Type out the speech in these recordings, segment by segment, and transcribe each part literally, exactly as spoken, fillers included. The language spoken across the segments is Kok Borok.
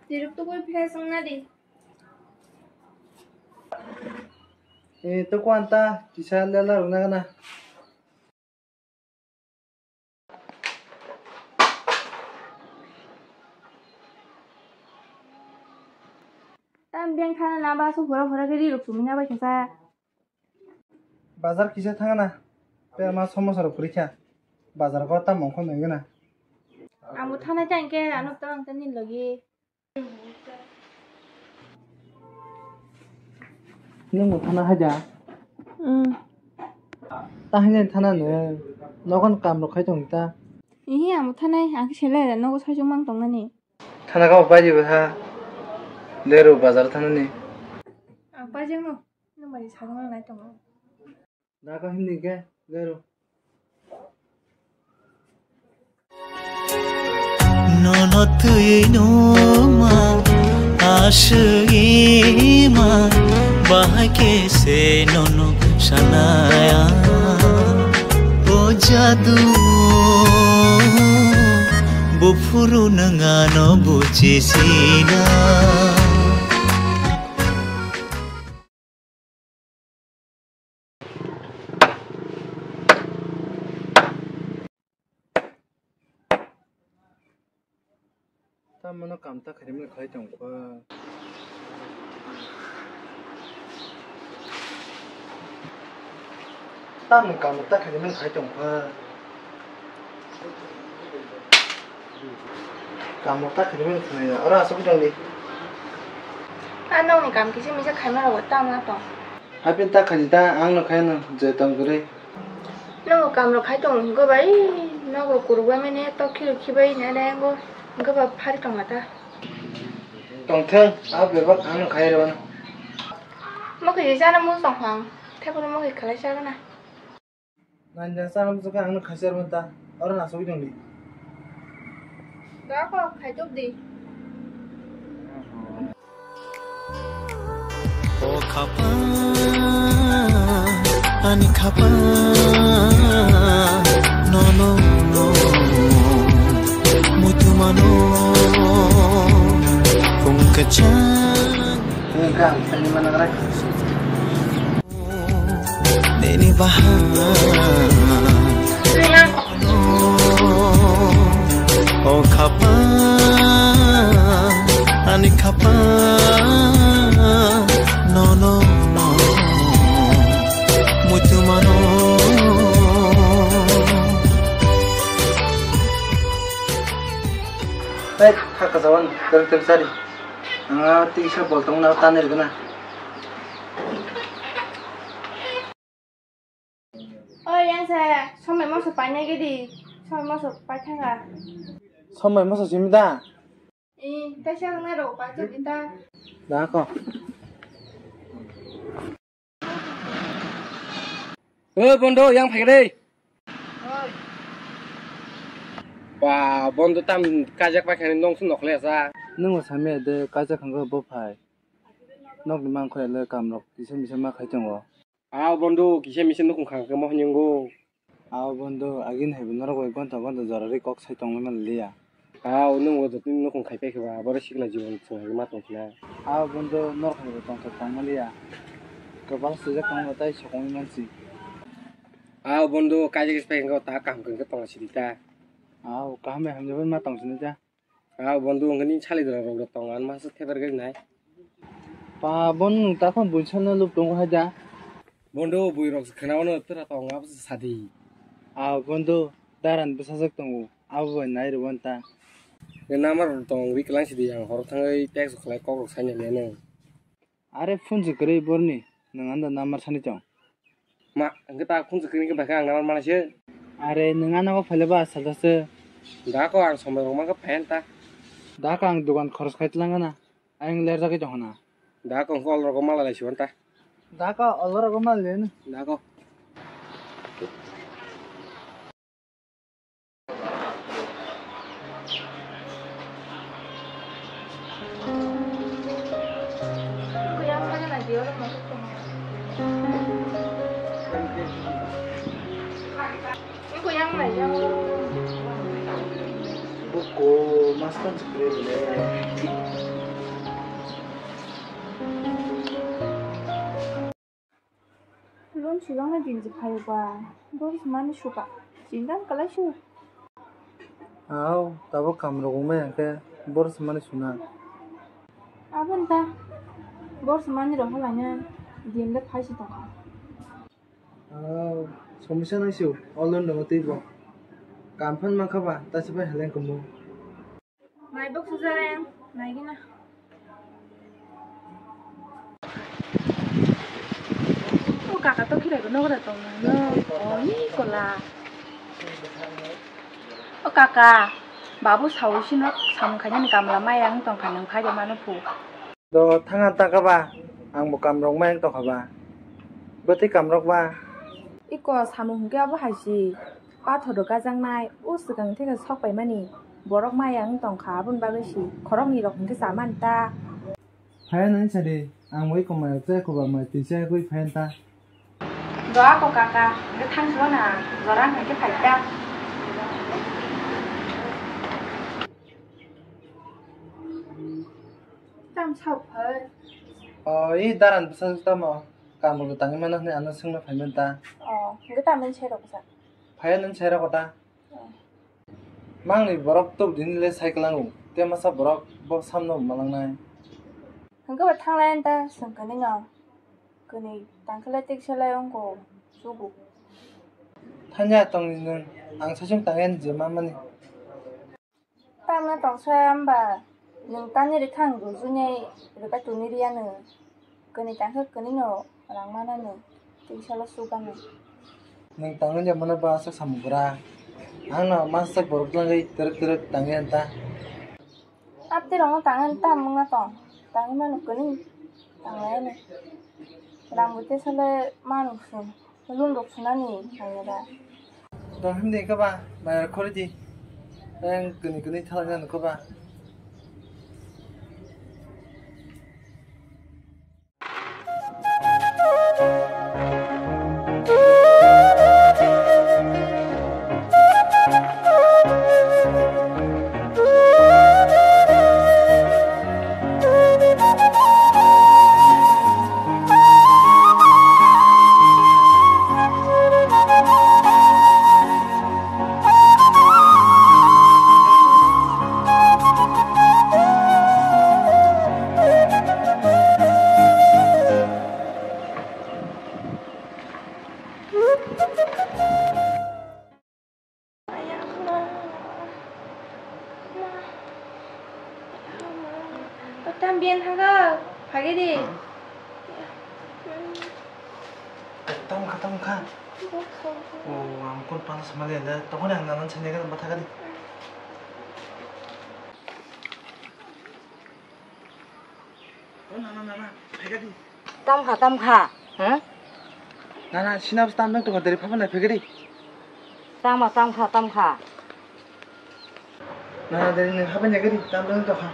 Tiruk tukui phai song na di. Eh, to kwanta kisa lela runa kana. Tam biang thana na ba su hura hura ke ri ruk sumi na ba kisa. Bazar kisa thangna. Pe ma somosa rok kwrwi kha. Bazar ko tam mongkho nangwi na. Amo thana chang ke ano tang tani logi. Nwng bo thana hai da? Hmm. Ta hai thana nw. Nogon kam rok khai tong ta. Ihi amo thana ang khe selai da nogo sai mang tong nani. Thana ka pai di ba ha. Leru bazar thana ni. Ang pai jeng no. Nwng bai sajwk nang nai tongo. Da ka hindi ke, leru. Nono twi numa, aswk ima, bahai khe se nono sanaya. O jadu, buphuru nwng ano bujisina. Tamano kam ta khaimani khai tongkha. Tamni kam ta khaimani khai tongkha. Kamu ta khini mani khwnaina, oro aswk tongdi. A nokni kam kisa misa khaima rogo tamo tong. Hapin ta khani ta, ang no khaino je tong kwrwi. Nogo kam rok khai tong hwnkhe bai, nok rok kuruk bai mani, tok khiro khibai nai nai ango, hwnkhe ba phari tongma ta. Tongtheng, a bebak ang no khai rwno. Mokhe je jana mung tong phang, thaiphuru mokhe khlai chagana. Nai nai sa ang bwswk ang no khaisa rwmani ta, oro na sogwi tongdi. Da kok khaitokdi. O khapa, ani khapa, no, no, no, muitu mano, kung kachang. Ang kha, ang kha, ni mana kara. Nini bahan o khapa, ani khapa, no, no, no, muitu mano. Hey, khaka jawan, terus terus sari. Ang tisa boltong na tanir gana. Oi, yang saya, somai moso painai gedi, somai moso paithanga. Somai moso simi da? I, kaisa nang nai ro, paithak di ta. Da ko. O bondo, yang phai gede. Oi. Ba, bondo tam kajak paithani nong sun nokle sa. Nung samia de kajak khanggo bo phai. Nok ni mangkhoi le kam rok kisa misa ma khai tongo. Aw bondo, kisa misa nukhung khang khe mo hinwi wngo. Aw bondo, agini hai bo norok bai gonta gonta jora ri kok sai tongwi man liya. Aw nwng bo jotoni nukhung khai pai khe ba, aboro sikla jibon chwng hai ma tong khna. Aw bondo, norok hai bo tongthok tong man liya. Kwbang swijak tongma tei sokongwi man si. Aw bondo, kaisa kisa pai khe ta kaham khe tong sidi ta. Aw kaham bai hamjagwi ma tong sini ta. Ah, bondo, wngkha nini salidra rok da tong, ano masa thebar gari nai. Pa, bondo, nwng takhon buisalno lub tongo hai da? Bondo, bui rok se khna mano, tora tong, abo se sadi. Ah, bondo, daran bwsajak tongo, abo bai nai rwban ta. Number rok tong, ri kwlang sidi, ang horo thangwi text khlai, kok rok saina liya nang. Are phone se kwrwi borni, nwng ano number sani tong. Ma, hwnkhe ta phone se kwrwi khe bai khe ang number mana se. Are nwng ano o phaile ba salsa se. Da ko ang somoi rok mankha phan ta. Da ko ang dukan khoros khai tlang na. Ang ler jagwi tong hana. Da ko hwnkhe ol rok mala lai siban ta. Da ko ol rok mala le. Da ko. Buku mas kan seperti ini. Sujaknai din je phaio ba, bor se mani suka. Chindang kalai su. Au, tabuk kam rok wngmai hwnkhe bor se mani suna. Aboni ta bor se mani rok halaina din le phai se tongkha. Au, somisa nai su, online rok twi bo. Kam phan mankha ba, ta se bai heleng kumu. Mai bok sujare, mai gina. O kaka to khirai ko nogra tong nang no. O ni kola. O kaka, babu sawi sino samung khainani kamla maya wng tongkha nang phai de mano phu. Do thanga ta kha ba, ang bo kam rok maya wng tongkha ba. Bwtwi kam rok ba. Iko samung hwnkhe abo hai si. Pathor rok gajaknai, o swkang theka sok paimani borok maya wng tongkha, aboni bagwi si khoroknwi rok hwnkhe chamani ta. Phaiya nani sadi, ang bai komai rok chaya koba mai twi chaya gwi phaiya ta. Doa ko kaka, hwnkhe thang sio na, jora hwnkhe phai ta. Tam sao phai. O, i daran bwsa tamo, kam rok tangwi mano hwnwi ano swngna phaiman ta. O, hwnkhe tamni sai rok bwsa. Phaiya nani sai rok ta. Mangni borok tubudini le sai kwlango, tei masa borok bo samno malangnai. Hwnkhe bo thanglai ta chwng kwnwi no, kwnwi tangkhe le tiksa lai wngkho chugo. Thanya tongni nwng, ang saichung tangya ni je mamani. Tamno tongsa hwnba nwng tani rwkha ang rujuni rwkha tuni riyano. Kwnwi tangkhe kwnwino rang manano, twi salo sugano. Nwng tangwi ya mano ba sak samung bwra. Ang no masa borok twlangwi twrwk twrwk tangwi anta. Abdi rokno tangwi anta mungna tong. Tangwi mano kwnwi tanglai ano. Rang bo tei salo mano sung. Lung rok sunani nangya da. Tong himdi khe ba, bai khori di. Ang kwnwi kwnwi thalai nang khe ba. Ayah, ma. Ma. Ayah, ma. Tam bian haga, phage di. Tam kha, tam kha. Oh, ang kon pan sama le, tokone ang nanan sene kan batha kadi. O nana, nana, phaikadi. Tam kha, tam kha. Hmm? Nana, sinabs tam dong tongkha, dari phaba nai phaikadi. Tam kha, tam kha, tam kha. Nana, dari nai phaba nai kadi, tam dong tongkha.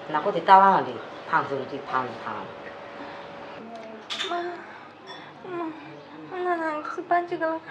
Nako di tawa di, phang suru di, phang, phang. Ma. Nana, ang kisa panchi galak.